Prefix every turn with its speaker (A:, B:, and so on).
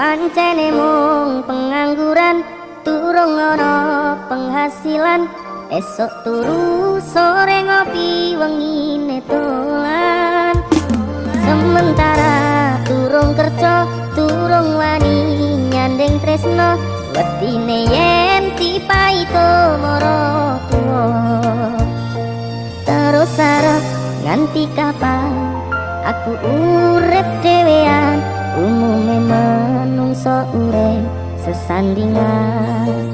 A: Pancene mung pengangguran, durung ana penghasilan. Esok turu, sore ngopi, wengine dolan. Sementara durung kerja, durung wani nyanding tresno, wedine yen dipaito mara tuwa. Terus arep nganti kapan aku urip dhewean? Umume menungso urip sesandingan.